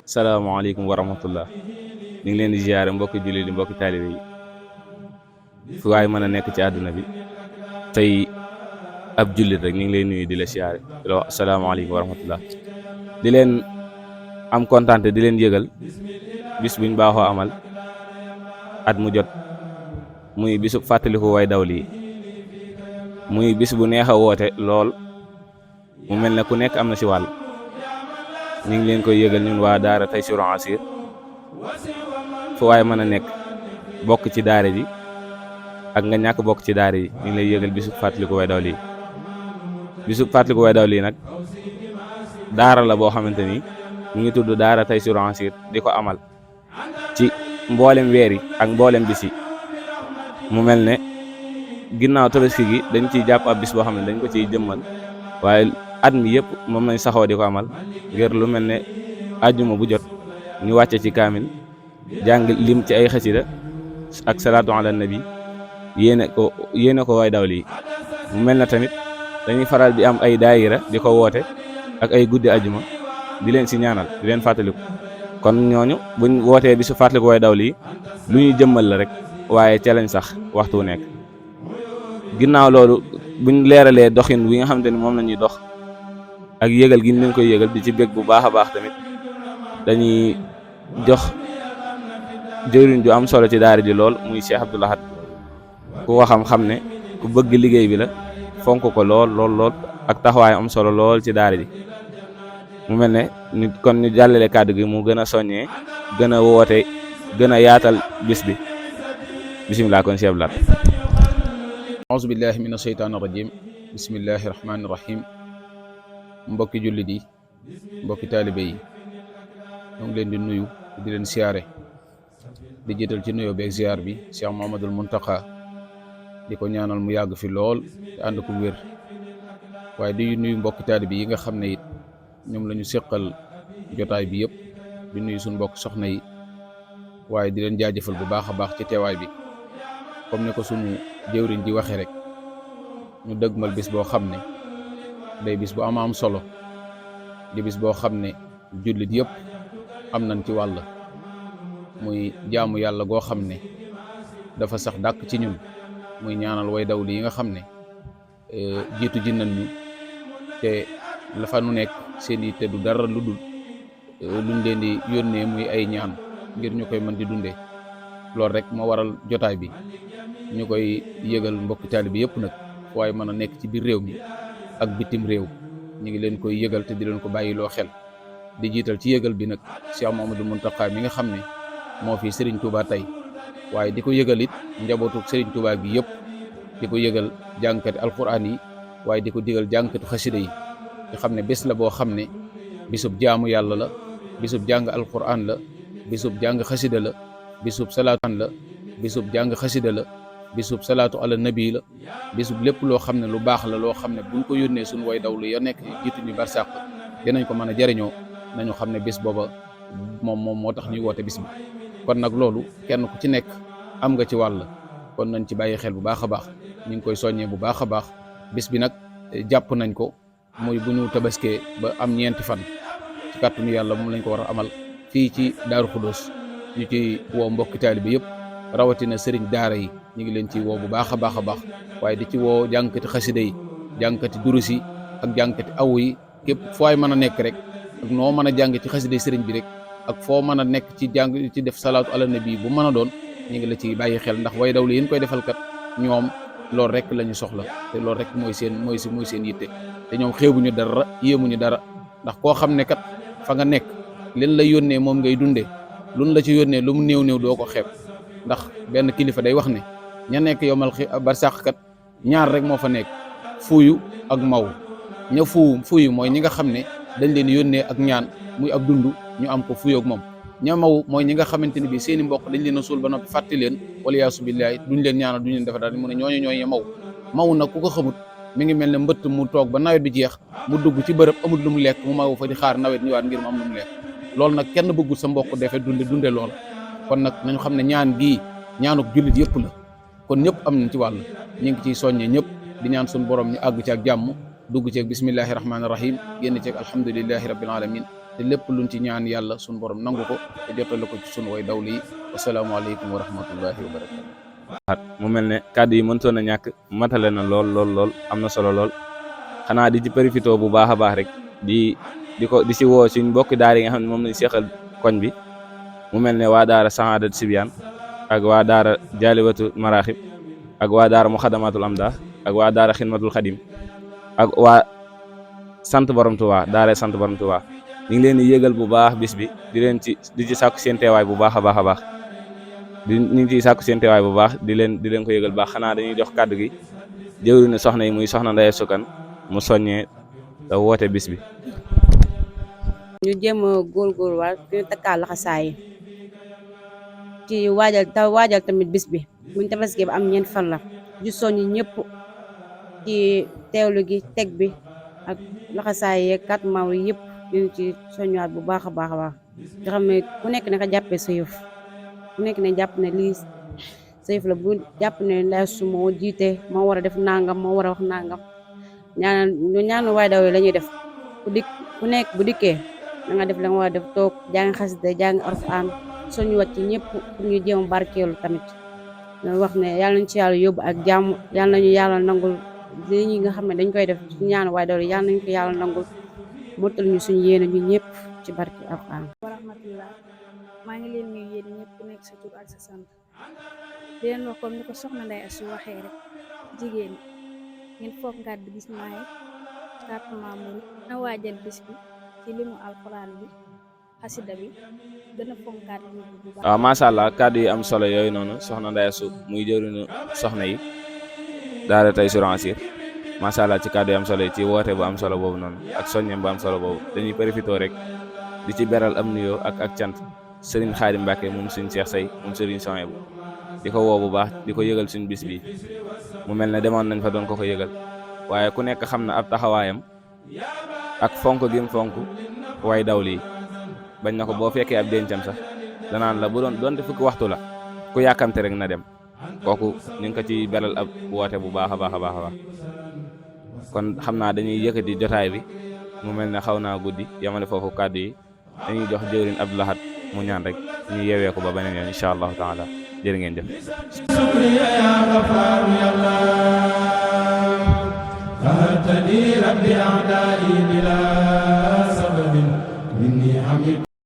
salaamaaleykum wa rahmatullah. ñu ngi leen di ziyaare mbokki jullit yi mbokki taalibe yi fu waay mën a nekk ci àdduna bi tey ab jullit rek ñu ngi leen nuyu di la ziyaare di la wax asalaamaaleykum wa rahmatullah. di leen am kontaan di leen yëgal bis buñ baaxoo amal at mu jot muy bisu fàttaliku way dawli yi muy bis bu neex a woote lool mu mel ne ku nekk am na ci wàll. ñu ngi leen koy yëgal ñun waa daara Taysiroul Assir fu waay mën a nekk bokk ci daara ji ak nga ñàkk bokk ci daara ji ñu ngi lay yëgal bisu fàttaliku way dawli yi bisu fàttaliku way dawli yi nag daara la boo xamante ni ñu ngi tudd daara Taysiroul Assir di ko amal ci mboolem weer yi ak mboolem bis yi mu mel ne ginnaaw tabaski gi dañ ciy jàpp ab bis boo xam ne dañ ko ciy jëmmal waaye at mi yëpp moom lañ saxoo di ko amal ngir lu mel ne àjjuma bu jot ñu wàcce ci kaamil jàng lim ci ay xasida ak salaatu ala nabi yéene ko way dawli yi mu mel na tamit dañuy faral di am ay daayira di ko woote ak ay guddi àjjuma di leen si ñaanal di leen fàttaliku kon ñooñu buñ wootee bi su fàttaliku way dawli yi lu ñuy jëmmal la rek waaye ca lañ sax waxtu wu nekk. ginnaaw loolu buñ leeralee doxin wi nga xamante ni moom la ñuy dox ak yëgal gi ñu leen koy yëgal di ci bég bu baax a baax tamit dañuy jox jëriñ ju am solo ci daara ji lool muy Cheikh Abdou Lahad ku ko xam ne ku bëgg liggéey bi la fonk ko lool ak taxawaay am solo lool ci daara ji mu mel ne nit kon ñu jàllale kàddu gi mu gën a soññee gën a woote gën a yaatal bis bi bisimilah kon Cheikh Abdou Lahad. auzu billahi min asheytaan irajim bismillahi rahmaani rahim mbokki jullit yi mbokki taalibe yi ñoo ngi leen di nuyu di leen siyaare di jiital ci nuyoo beeg ziar bi Cheikh Mouhamadoul Mountakha di ko ñaanal mu yàgg fi lool te ànd ko wér waaye di nuyu mbokki taalibe yi nga xam ne it ñoom la ñu séqal jotaay bi yëpp di nuyu suñu mbokk soxna yi waaye di leen jaajëfal bu baax a baax ci teewaay bi comme ni ko sunu jëwriñ di waxee rek ñu dëgmal bis boo xam ne day bis bu am solo di bis boo xam ne jullit yëpp am nañ ci wàll muy jaamu yàlla goo xam ne dafa sax dàkk ci ñun muy ñaanal way dawli yi nga xam ne jiitu ji nañ ñu te la fa nu nekk seen yitte du dara lu dul luñ leen di yónnee muy ay ñaan ngir ñu koy mën di dundee loolu rek moo waral jotaay bi ñu koy yëgal mbokki taalibe bi yëpp nag waaye mën a nekk ci biir réew mi ak bitim réew ñu ngi leen koy yëgal te di leen ko bàyyiloo xel di jiital ci yëgal bi nag Cheikh Mouhamadoul Mountakha mi nga xam ne moo fi Serigne Touba tey waaye di ko yëgal it njabootu Serigne Touba gi yëpp di ko yëgal jàngkati alquran yi waaye di ko digal jàngkatu xasida yi nga xam ne bés la boo xam ne bisub jaamu yàlla la bisub jàng alquran la bisub jàng xasida la bisub salaatu la bisub jàng xasida la bisub salaatu ala nabi la bisub lépp loo xam ne lu baax la loo xam ne buñ ko yónnee suñu way dawlu ya nekk jiitu ñu barsàq dinañ ko mën a jariñoo nañu xam ne bis booba moom moo tax ñuy woote bis bi kon nag loolu kenn ku ci nekk am nga ci wàll kon nañ ci bàyyi xel bu baax a baax ñu ngi koy soññee bu baax a baax bis bi nag jàpp nañ ko muy bu ñu tabaskee ba am ñeenti fan ci kàttanu yàlla moom lañ ko war a amal fii ci Daaru Xudoos ñu ci woo mbokki taalibe bi yëpp rawatina sëriñ daara yi ñu ngi leen ci woo bu baax a baax a baax waaye di ci woo jàngkati xasida yi jàngkati durus yi ak jàngkati awu yi képp fooy mën a nekk rek ak noo mën a jàng ci xasida yi sëriñ bi rek ak foo mën a nekk ci jàng ci def salaatu ala nabi bu mën a doon ñu ngi la ci bàyyi xel ndax way dawlu yéen koy defal kat ñoom loolu rek la ñu soxla te loolu rek mooy seen yitte te ñoom xeebuñu dara yéemuñu dara ndax koo xam ne kat fa nga nekk leen la yónnee moom ngay dundee luñ la ci yónnee lu mu néew doo ko xeeb ndax benn kilifa day wax ne ña nekk yomal barsàq kat ñaar rek moo fa nekk fuuyu ak maw ña fuuyu mooy ñi nga xam ne dañ leen yónnee ak ñaan muy ab dund ñu am ko fuuyoog moom ña maw mooy ñi nga xamante ni bi seeni mbokk dañ leen a suul ba noppi fàtti leen waliyaasu billaahi duñ leen ñaanal duñ leen defar daal mu ne ñooñu maw nag ku ko xamut mi ngi mel ne mbëtt mu toog ba nawet bi jeex mu dugg ci bërëb amul lu mu lekk mu maw fa di xaar nawet ñëwaat ngir mu am lu mu lekk loolu nag kenn bëggul sa mbokk defee dunde lool kon nag nañu xam ne ñaan gii ñaanuk jullit yëpp la kon ñëpp am nañ ci wàll ñu ngi ciy soññee ñëpp di ñaan suñu borom ñu àgg ci ak jàmm dugg ceeg bismillahi rahmaani rahim génn ceeg alhamdulillahi rabbil alamin te lépp luñ ci ñaan yàlla suñu borom nangu ko te jottale ko ci sunu way dawli yi wasalaamaaleykum wa rahmatullahi wa barakatu. mu mel ne kàddu yi mëntoon a ñàkk matale na lool am na solo lool xanaa di ci profité bu baax a baax rek di si woo suñ mbokki daara yi nga xam ne moom lañ seqal koñ bi mu mel ne waa daara Saadat Sibyaan ak waa daara Jaalibatu Maraaxib ak waa daara Muxadamatul Amdah ak waa daara Xidmatul Xadim ak waa sant borom Tuubaa daara sant borom Tuubaa ñu ngi leen di yëgal bu baax bis bi di ci sàkku seen teewaay bu baax a baax ñu ngi ciy sàkku seen teewaay bu baax di leen ko yëgal baax xanaa dañuy jox kàddu gi jëwriñu soxna yi muy soxna Ndeye Sukan mu soññee da woote bis bi. ñu jéem a góorgóorluwaat ñu takkaat laxasaay ci waajal tamit bis bi buñ tabaski ba am ñeent fan la ju soññi ñëpp ci teewlu gi teg bi ak laxasaay yeeg kat maaw yi yëpp ñu ci soññuwaat bu baax a baax nga xam ne ku nekk na ka jàppee sa yëf ku nekk ne jàpp ne lii sa yëf la bu jàpp ne Ndeye Astou moo jiite moo war a def nangam moo war a wax nangam ñaanu waay daw yi la ñuy def ku nekk bu dikkee da nga def la nga war a def toog jàng xasida jàng alxuraan soñu wat ci ñëpp pour ñu jéem barkeelu tamit ñoo wax ne yàlla nañu ci yàlla yóbbu ak jàmm yàlla nañu yàlla nangul li ñi nga xam ne dañ koy def ci ñaanu waay daw yi yàlla nañu ko yàlla nangul mottal ñu suñu yéene ñu ñëpp ci barke alxuraan. wa rahmatullah maa ngi leen nuyu yéen ñëpp ku nekk sa tur ak sa sant di leen wax comme ni ko soxna Ndeye Astou waxee rek jigéen ngeen foog ngàdd bis maaye département Mbour na waajal bis bi ci limu alxuraan bi xasida bi gën a fonkaat li bu baax. waaw macha allah kàddu yi am solo yooyu noonu soxna Ndeye Astou muy jëriñu soxna yi daara Taysiroul Assir macha allah ci kàddu yi am solo yi ci woote bu am solo boobu noonu ak soññeem bu am solo boobu dañuy profité rek di ci beral am nuyoo ak cant Serigne Khadim Mbacke moom suñ Cheikh Say moom Serigne Sohaibou di ko woo bu baax di ko yëgal suñ bis bi mu mel ne demoon nañ fa doon ko yëgal waaye ku nekk xam na ab taxawaayam ak fonk gi mu fonk way daw lii bañ na ko boo fekkee ab dencam sax danaan la bu doonte fukki waxtu la ku yàkkamte rek na dem kooku ñu ngi ko ci beral ab woote bu baax a baax kon xam naa dañuy yëkkati jotaay bi mu mel ne xaw naa guddi yamale foofu kàddu yi dañuy jox jëwriñ Abdou Lahad mu ñaan rek ñu yeewee ko ba beneen yoon incha allahu taala jërë ngeen jëf